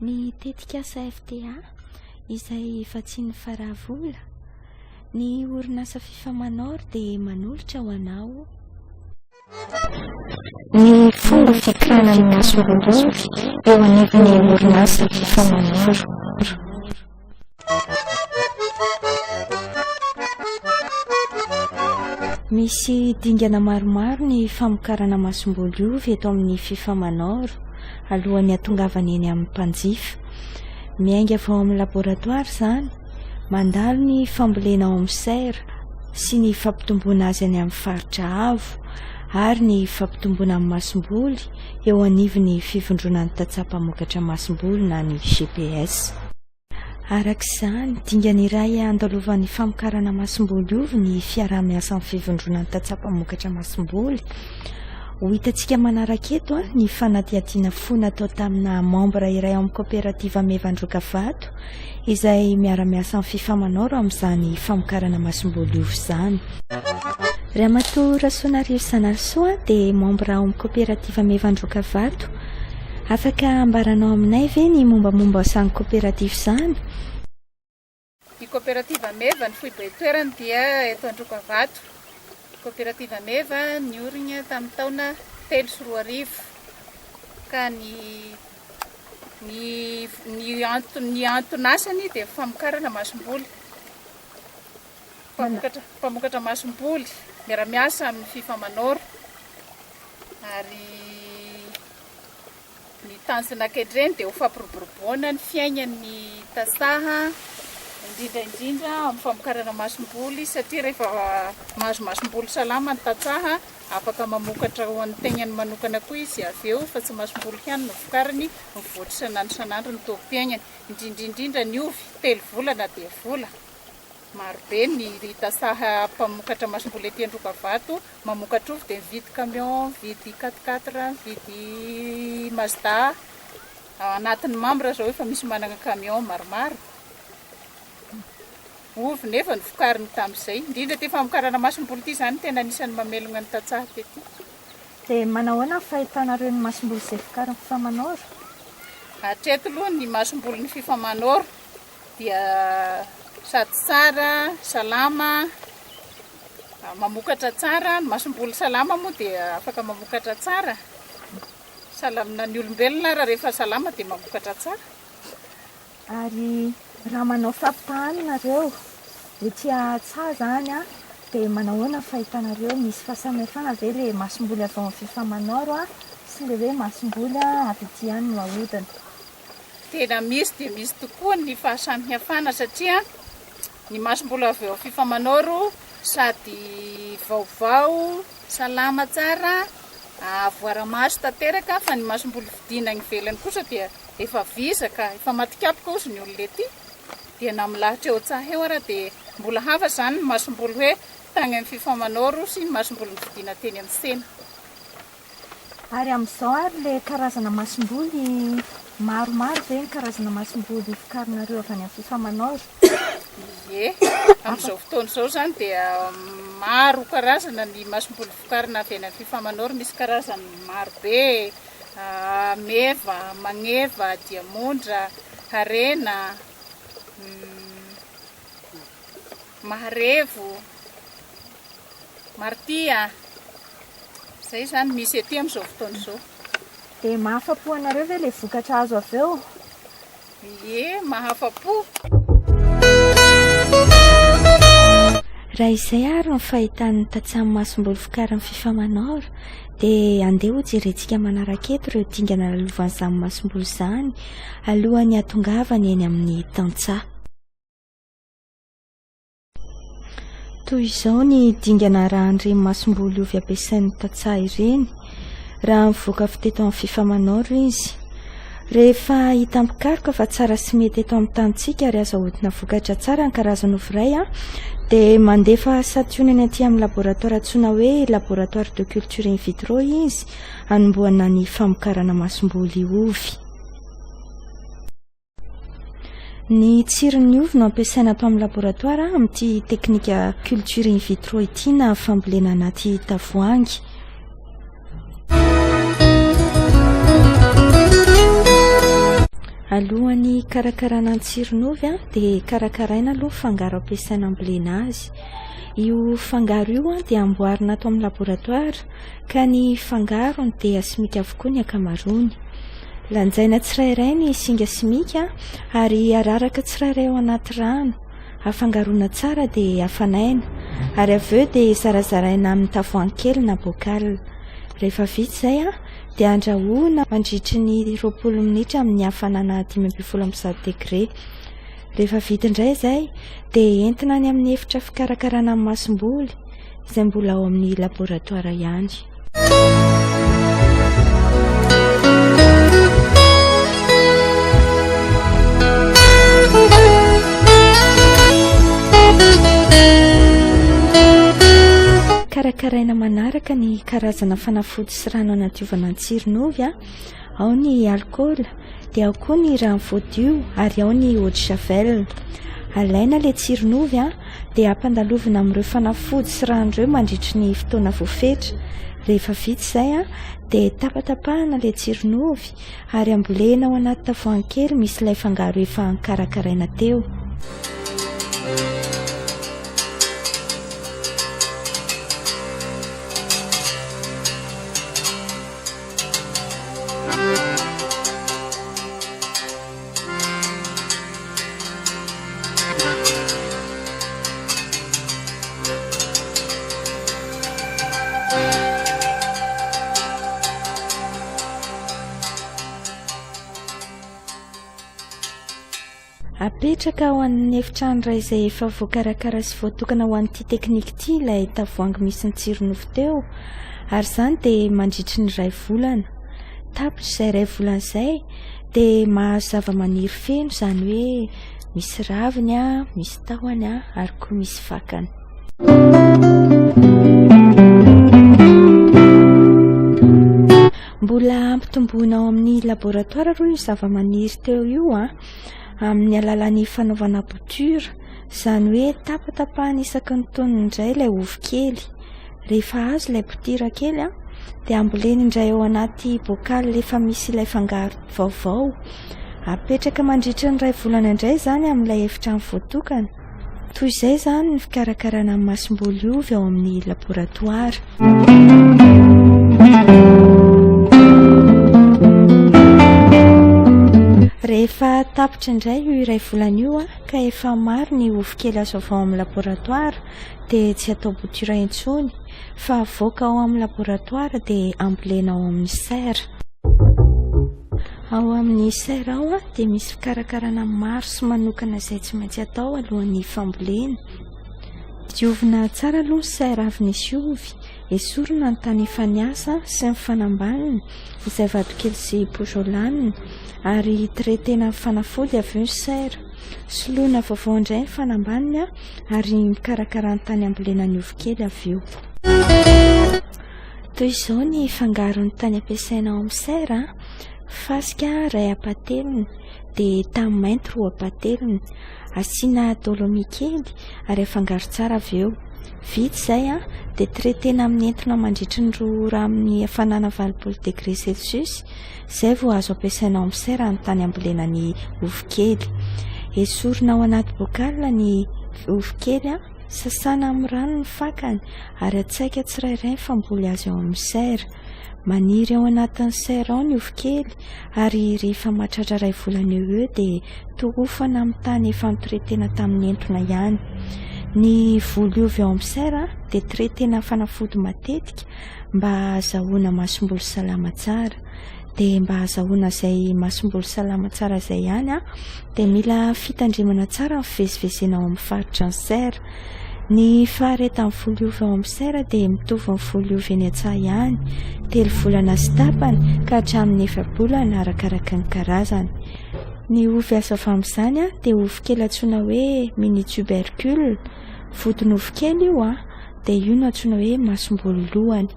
Ny tetikasa FTA izay vatsian'ny Faravola, ny orinasa Fifamanor dia manolotra ho anao. Ny fomba fikirana ny masomboly eo anivon'ny orinasa Fifamanor. Misy dingana maromaro ny famokarana masomboly ovy eto amin'ny Fifamanor alohan'ny hatongavany eny amin'ny mpanjifa. Miainga avy ao amin'ny laboratoara izany, mandalo ny fambolena ao amin'ny serre sy ny fampitomboana azy any amin'ny faritra avo ary ny fampitomboana ny masomboly eo anivon'ny fivondronan'ny tantsaha mpamokatra masomboly na ny GPS. Araka izany, dingana iray andalovan'ny famokarana masomboly ovy ny fiaraha-miasan'ny fivondronan'ny tantsaha mpamokatra masomboly. Ho hitantsika manaraka eto ny fanadihadiana fohy natao tamina mambra iray ao amin'ny kaoperativa Meva Androkavato izay miara-miasa amin'ny Fifamanaoro amin'izany famokarana masomboly ovy izany. Ramatoa Rasoanarivo Zanarisoa dia mambra ao amin'ny kaoperativa Meva Androkavato. Afaka ambaranao aminay ve ny mombamomba izany koperativa izany? Ny koperativa Meva, ny foibe toerany dia eto Androkavato. Koperativa Meva niorina tamin'ny taona 2003 ka ny ny ny anton ny anton'asany dia famokarana masomboly. Mpamokatra mpamokatra masomboly miara-miasa amin'ny Fifamanor. Ary ny tanjona kendreny dia ho fampiroboroboana ny fiainan'ny tantsaha, indrindra indrindra amin'ny famokarana masomboly satria rehefa mahazo masomboly salama ny tantsaha, afaka mamokatra ho an'ny tegnany manokana koa izy avy eo fa tsy masomboly ihany no vokariny, mivoatra isan'andro isan'andro ny taom-piainany, indrindra indrindra ny ovy, telo volana dia vola. Marobe ny tantsaha mpamokatra masomboly ety Androkavato. Mamokatra ovy dia mividy camion, mividy quatre quatre, mividy Mazda. Ao anatin'ny membre zao efa misy manana camion maromaro. Ovy nefa no vokariny tamin'izay. Indrindra ity famokarana masomboly ity izany tena anisan'ny mamelogna ny tantsaha tety. Dia manahoana ny fahitanareo ny masomboly izay vokarin'ny Fifamanoro? Hatreto aloha ny masombolin'ny Fifamanoro dia sady tsara, salama, mamokatra tsara, ny masomboly salama moa dia afaka mamokatra tsara, sahala ny olombelona ary rehefa salama dia mamokatra tsara. Ary raha manao fampitahana nareo ety an-tsaha zany an, dia manahoana ny fahitanareo, misy fahasamihafana ve le masomboly avy ao amin'ny Fifamanoro sy le hoe masomboly avy ety ihany no ahodina? Tena misy dia misy tokoa ny fahasamihafana satria ny masomboly avy ao Fifamanoro sady vaovao, salama tsara, voara-maso tanteraka fa ny masomboly vidiana any ivelany kosa dia efa vizaka, efa matikapoka hozy ny olona ety. Dia na milahatra eo an-tsaha eo ara dia mbola hafa izany ny masomboly hoe tany amin'ny Fifamanoro sy ny masomboly novidiana teny amin'ny tsena. Ary amin'izao ary ilay karazana masomboly, maromaro ve ny karazana masomboly vokarinareo avy any amin'ny Fifamanor? Ie, amin'izao fotoana izao izany dia maro karazana ny masomboly vokarina avy any amin'ny Fifamanor, misy karazany maro be, meva, magneva, diamondra, harena, maharevo. Martia, Izay izany misy ety amin'izao fotoana izao. Dia mahafa-po anareo ve ilay vokatra azo avy eo? Ie, mahafa-po. Raha izay ary ny fahitan'ny tantsaha masomboly vokarin'ny Fifamanor dia andeha ho jerentsika manaraka eto ireo dingana lalovan'izany masomboly izany alohan'ny hahatongavany eny amin'ny tantsaha. Toy izao ny dingana arahan'ireny masomboly ovy ampiasain'ny tantsaha ireny raha mivoaka avy teto amin'ny Fifamanoro izy. Rehefa hita mpikaroka fa tsara sy mety eto amin'ny tanintsika ary azo ahodina vokatra tsara ny karazana ovy iray dia mandefa santionany aty amin'ny laboratoara antsoina hoe Laboratoire de culture in vitro izy hanombohana ny famokarana masomboly ovy. Ny tsiron'ny ovy no ampiasaina ato amin'ny laboratoara amin'ity teknika culture in vitro ity na fambolena anaty tavoahangy. Alohan'ny hikarakarana ny tsiron'ovy dia karakaraina aloha ny fangaro ampiasaina ambolena azy. Io fangaro io dia amboarina ato amin'ny laboratoara ka ny fangarony dia simika avokoa ny ankamaroany. Lanjaina tsirairay ny singa simika ary araraka tsirairay ao anaty rano. Afangaroana tsara dia afanaina ary avy eo dia zarazaraina amin'ny tavoahangy kely na bocal. Rehefa vita izay dia andrahoina mandritry ny 20 minitra amin'ny hafanana 115 degré. Rehefa vita indray izay dia entina any amin'ny efitra fikarakarana ny masomboly izay mbola ao amin'ny laboratoara ihany. Karakaraina manaraka ny karazana fanafody sy rano anadiovana ny tsiron'ovy, ao ny alikaola, dia ao koa ny rano voadio ary ao ny eau de javel. Alaina ilay tsiron'ovy dia ampandalovina amin'ireo fanafody sy rano ireo mandritry ny fotoana voafetra. Rehefa vita izay dia tapatapahana ilay tsiron'ovy ary ambolena ao anaty tavoahangy kely misy ilay fangaro efa nokarakaraina teo. Apetraka ao amin'ny efitrano iray izay efa voakarakara sy voatokana ho an'ity teknika ity ilay tavoahangy misy ny tsironofo teo, ary izany dia mandritry ny iray volana. Tapitra izay iray volana izay dia mahazo zavamaniry feno, izany hoe misy raviny, misy tahony ary koa misy fakany. Mbola ampitomboina ao amin'ny laboratoara aloha io zavamaniry teo io amin'ny alalan'ny fanaovana bouture, izany hoe tapatapahana isaky ny taoniny indray ilay ovy kely. Rehefa azo ilay bouture kely dia ambolena indray ao anaty bocal efa misy ilay fangaro vaovao. Apetraka mandritra ny iray volana indray izany amin'ilay efitrano voatokana. Toy izay izany ny fikarakarana ny masomboly ovy ao amin'ny laboratoara. Rehefa tapitra indray io iray volana io ka efa maro ny ovy kely azo avy ao amin'ny laboratoara dia tsy atao bouture intsony fa avoaka ao amin'ny laboratoara dia ambolena ao amin'ny serre. Ao amin'ny serre ao dia misy fikarakarana maro sy manokana izay tsy maintsy atao alohan'ny fambolena. Diovina tsara aloha ny serre avy nisy ovy, esorina ny tany efa niasa sy ny fanambaniny, izay vatokely sy pouzzolane, ary traitena amin'ny fanafody avy eo ny serre. Soloina vaovao indray ny fanambaniny ary mikarakara ny tany ambolena ny ovy kely avy eo. Toy izao ny fangaron'ny tany ampiasaina ao amin'ny serre, fasika iray ampahatelony, dia tany mainty roa ampahatelony. Asiana dolomie kely ary afangaro tsara avy eo. Vita izay dia traitena amin'ny entona mandritry ny roa ora amin'ny hafanana 80 degré celsius, izay vao azo ampiasaina ao amin'ny serre ny tany ambolena ny ovy kely. Esorina ao anaty bocal ny ovy kely. Sasana amin'ny rano ny fakany ary atsaika tsirairay ny famboly azy ao amin'ny serre. Maniry ao anatin'ny serre ao ny ovy kely ary rehefa mahatratra iray volana eo ho eo dia torofana amin'ny tany efa notraitena tamin'ny entona ihany. Ny voly ovy ao amin'ny serre dia traitena fanafody matetika mba hahazahoana masomboly salama tsara. Dia mba hahazahoana izay masomboly salama tsara izay ihany dia mila fitandremana tsara ny fivezivezena ao amin'ny faritra ny serre. Ny faharetan'ny voly ovy ao amin'ny serre dia mitovy ny voly ovy eny an-tsaha ihany, telo volana sy tapany ka hatramin'ny efa-bolana arakaraka ny karazany. Ny ovy azo avy amin'izany dia ovy kely antsoina hoe mini tubercule, vodin'ovy kely io dia io no antsoina hoe masomboly lohany.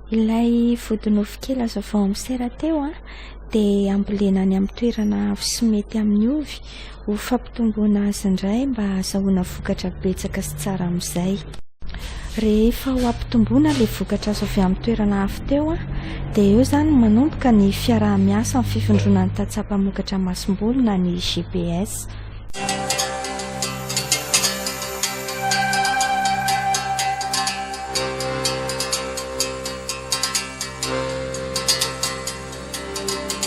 Ilay vodin'ovy kely azo avy ao amin'ny sera teo dia ambolena any amin'ny toerana avo sy mety amin'ny ovy ho fampitomboana azy indray mba hahazahoana vokatra betsaka sy tsara amin'izay. Rehefa ho ampitomboina ilay vokatra azo avy amin'ny toerana hafa teo dia eo izany no manomboka ny fiaraha-miasa amin'ny fivondronan'ny tantsaha mpamokatra masomboly na ny GPS.